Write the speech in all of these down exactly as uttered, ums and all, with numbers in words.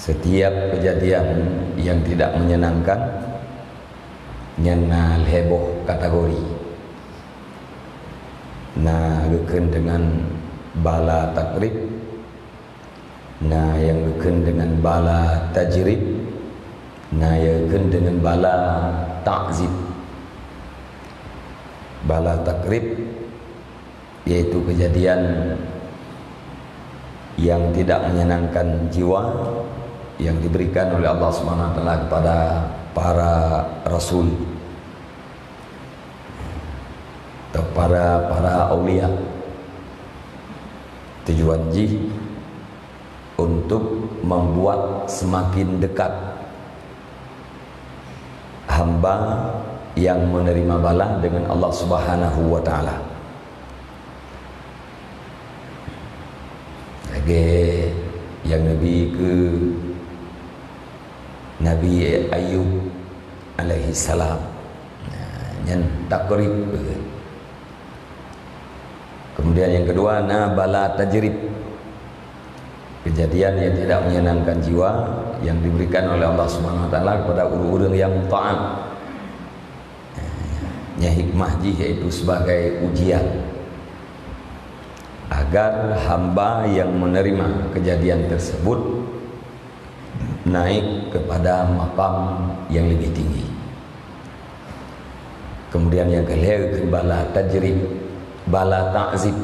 Setiap kejadian yang tidak menyenangkan, nyan na lhèe boh kategori. Na geukheun deungon bala takrib, na nyang geukheun deungon bala tajrib, na nyang geukheun deungon bala takzib. Bala takrib yaitu kejadian yang tidak menyenangkan jiwa yang diberikan oleh Allah Subhanahu wa Taala kepada para rasul atau para, para aulia. Tujuan jih untuk membuat semakin dekat hamba yang menerima bala dengan Allah Subhanahu wa Taala. Lagèe nyang Nabi keu Nabi Ayub alaihissalam. Nah, nyan takrib. Kemudian yang kedua, na bala tajrib. Kejadian yang tidak menyenangkan jiwa yang diberikan oleh Allah Subhanahu wa Taala kepada ureueng-ureueng yang taat. Nya hikmah jih yaitu sebagai ujian agar hamba yang menerima kejadian tersebut naik kepada makam yang lebih tinggi. Kemudian yang kelhèe keu bala tajrib, bala takzib.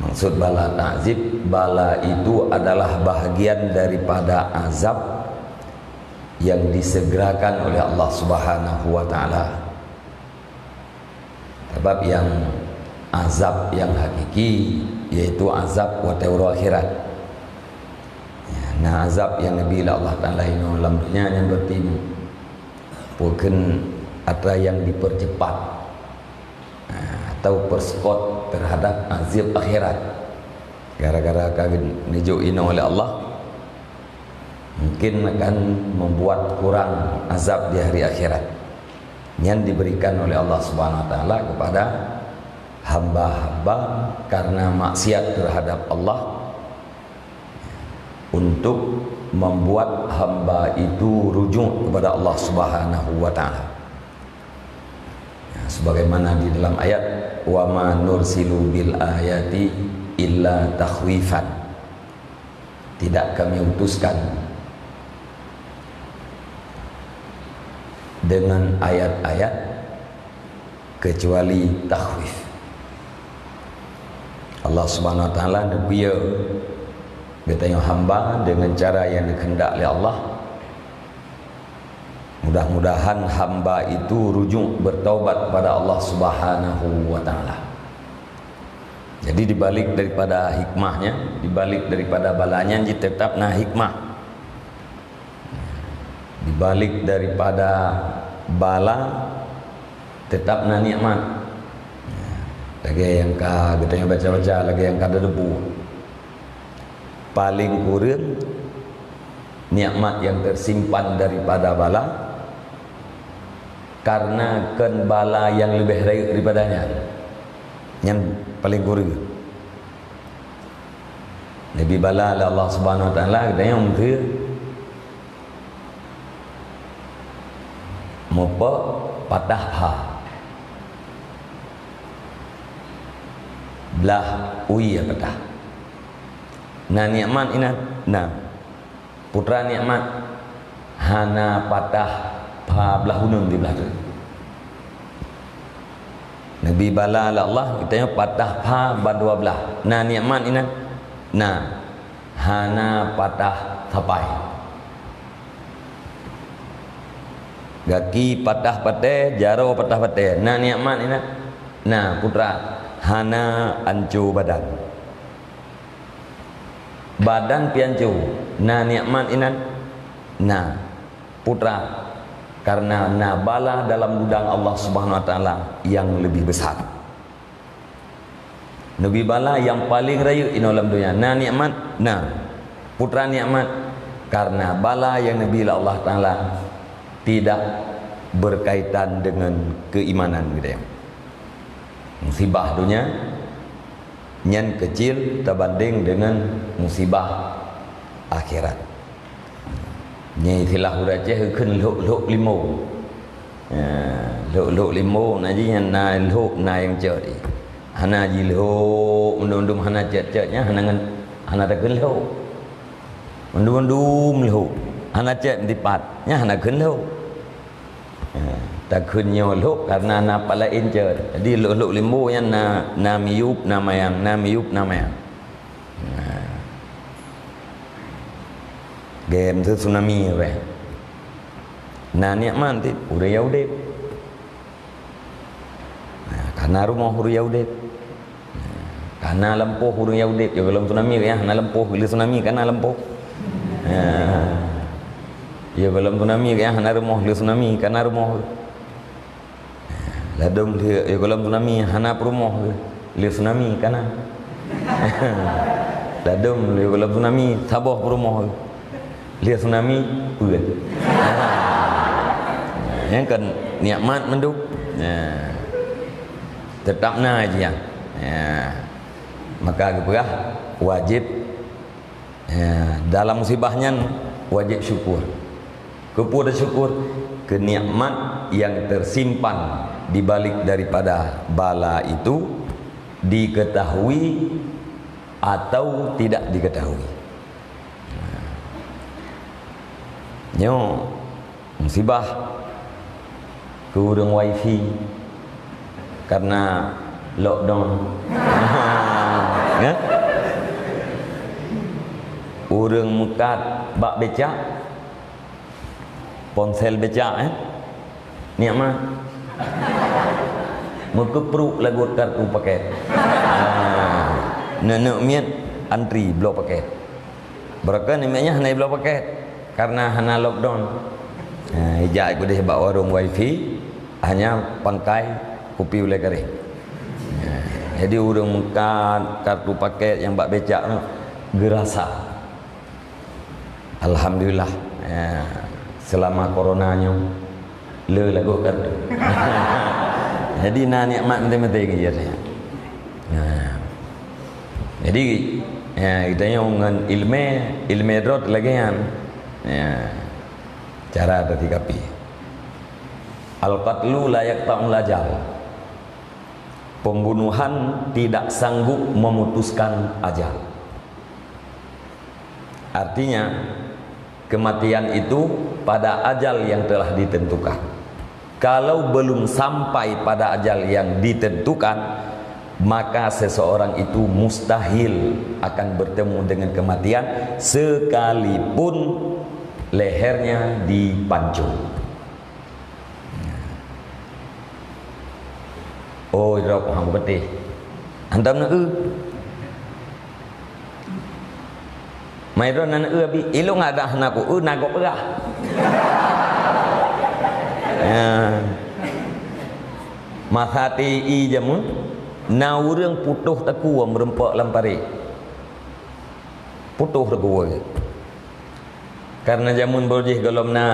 Maksud bala takzib, bala itu adalah bahagian daripada azab yang disegerakan oleh Allah Subhanahu wa Taala. Sebab yang azab yang hakiki yaitu azab watèe uroe akhirat. Ya, na azab yang geubri lé Allah Taala inoe lam dunia nyan berarti bukan atra yang dipercepat, nah, atau persekot terhadap azab akhirat. Gara-gara ka neujok inoe oleh Allah, mungkin akan membuat kurang azab di hari akhirat. Nyan diberikan oleh Allah Subhanahu wa Taala kepada hamba-hamba karena maksiat terhadap Allah, untuk membuat hamba itu rujuk kepada Allah Subhanahu wa Taala. Ya, sebagaimana di dalam ayat, "Wa ma nursilu bil ayati illa takhwifan." Tidak Kami utuskan dengan ayat-ayat kecuali takhwif. Allah Subhanahu wa Taala neubiyeu geutanyoe hamba dengan cara yang dikehendak lé Allah. Mudah-mudahan hamba itu rujuk bertaubat kepada Allah Subhanahu wa Taala. Jadi, di balik daripada hikmahnya, di balik daripada balanya, jih tetap na hikmah. Di balik daripada bala, tetap na nikmat. Lagèe nyang ka geutanyoe baca-baca, lagèe nyang ka teudebu. Paling kureueng nikmat yang tersimpan daripada bala, karena kon bala yang leubeh rayeuk daripada nyan. Nyan paling kureueng. Neubri bala lé Allah Subhanahu wa Taala, geutanyoe meuteue mupok patah pha. Blah ui ya patah. Na nikmat inan? Na. Putra nikmat hana patah pha blah uneung di blah tu. Neubri bala lé Allah, geutanyoe patah pha ban dua blah. Na nikmat inan? Na. Hana patah sapai. Gaki patah patéh, jaroe patah patéh. Na nikmat inan? Na, putra. Hana anco badan. Badan pih anco. Na nikmat inan? Na, putra. Karena na bala dalam gudang Allah Subhanahu wa Taala yang lebih besar. Neubri bala nyang paleng rayeuk inoe lam donya. Na nikmat? Na. Peue teuma nikmat? Karena bala nyang neubri lé Allah Taala tidak berkaitan dengan keimanan geutanyoe. Musibah donya nyan kecil teubandéng deungon musibah akhirat. Nyan istilah ureuëng Aceh geukheun lhok-lhok limo. Ya, lhok-lhok limo na jih nyan na lhok na nyang cot. Hana jilhok, mandum-mandum hana cot-cot nyan hana ngen, hana takheun lhok. Mandum-mandum lhok, hana cot meusipat, nyan hana kheun lhok. Ya, takheun nyoe lhok karena na pat laén cot. Jadi lhok-lhok limo nyan na, na miyup, na mayang, na miyup, na mayang. Nah. Gem tu tsunami weh. Nah, nikmat ti ureuëng nyang udeb. Nah, kana rumoh ureuëng nyang udeb. Nah, kana lampôh ureuëng nyang udeb. Ya, golom tsunami ya, hana lampôh, bila tsunami kana lampôh. Nah. Ya, golom tsunami ya, hana rumoh, bila tsunami kana rumoh. Ladôm lheueh, ya, golom tsunami hana peurumoh geuh. Lheueh tsunami kana. Ladôm lheueh golom tsunami saboh peurumoh geuh. Lheueh tsunami peuet. Nyan kan nikmat mandum. Nah. Tetap na aja. Ya. Maka geupeugah wajib Ya, dalam musibah nyan wajib syukur. Keupeue syukur? Keu nikmat yang tersimpan di balik daripada bala itu diketahui atau tidak diketahui. Nyoe Musibah keu ureuëng wifi karena lockdown. Ya? Ureuëng meukat bak becak, ponsel becak, eh? Nikmat. Meukeupruk lagot kartu paket. Ah, neuk-neuk miet antri bloe paket. Barokon nyan hana bloe paket karena hana lockdown. Ha, ijak keudeh bak warong wifi hanya pangkai kupi ulée kareh. Ha, jadi ureuëng meukat kartu paket nyang bak becak tu geurasa. Alhamdulillah, ya, selama corona nyoe le lagoe kartu. Jadi na nikmat mantong-mantong ngon jih. Nah. Jadi, ya, kita nyoe ngon ilmu, ilmu droe lagée nyan. Ya. Cara tersikapi. Al-qatlu la yaqta'ul ajal. Pembunuhan tidak sanggup memutuskan ajal. Artinya, kematian itu pada ajal yang telah ditentukan. Kalau belum sampai pada ajal yang ditentukan, maka seseorang itu mustahil akan bertemu dengan kematian sekalipun lehernya dipancung. Oh, droe hang beuteh. Hantom na eu. Mai droe na eu abi, ilong ada hana ku eu na gop peugah. Ya. Masa T I jameun na ureuëng putôh takue meureumpok lam parit. Putôh takue. Karena jameun baroe jih golom na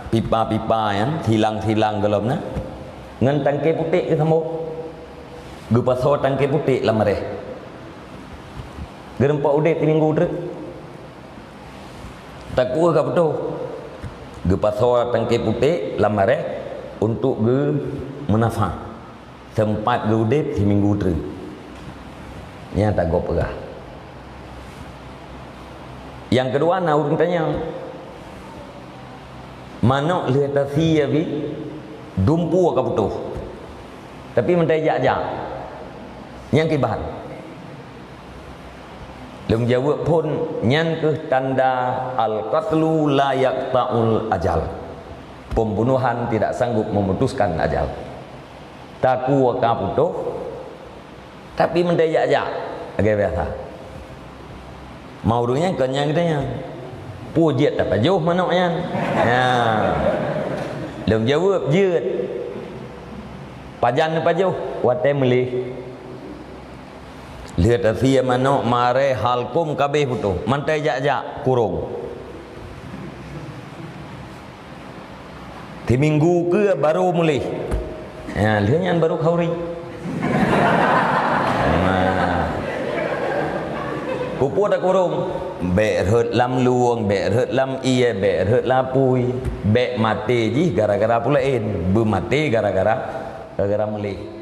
pipa-pipa nyan, silang-silang golom na. Ngon tangke putéh geusambot. Geupasoe tangke putéh lam areh. Geureumpok udeb siminggu treuk. Takue ka putôh. Geupasoe tangke putéh lam areh untuk geumeunafah. Teumpat geuudeb siminggu treuk. Nyan tagop peugah. Nyang keudua na ureuëng tanyong, manok lheueh tasie abi, dumpeue ka putôh. Tapi meuntée jak-jak. Nyang kiban. Lôn jaweueb phon, nyan kheueh tanda al-qatlu la yaqta'ul ajal. Pembunuhan tidak sanggup memutuskan ajal. Takue ka putôh, tapi meuntée jak-jak lagée biasa. Ma ureuëng nyan kon nyang geutanyoe. Peue jeuet tapajoh manok nyan? Ya. Lôn jaweueb jeuet. Pajan neupajoh? Watée meuleh. Lheueh tasie manok marée halkom kabeh putôh. Meuntée jak-jak kurong. Siminggu keue barô muleh. Ya, lheueh nyan barô khauri. Nah. Peue takurong? Bèk rhot lam lueng, bèk rhot lam ie, bèk rhot lam apui, bèk maté jih gara-gara peue laén, beumaté gara-gara, gara-gara muléh.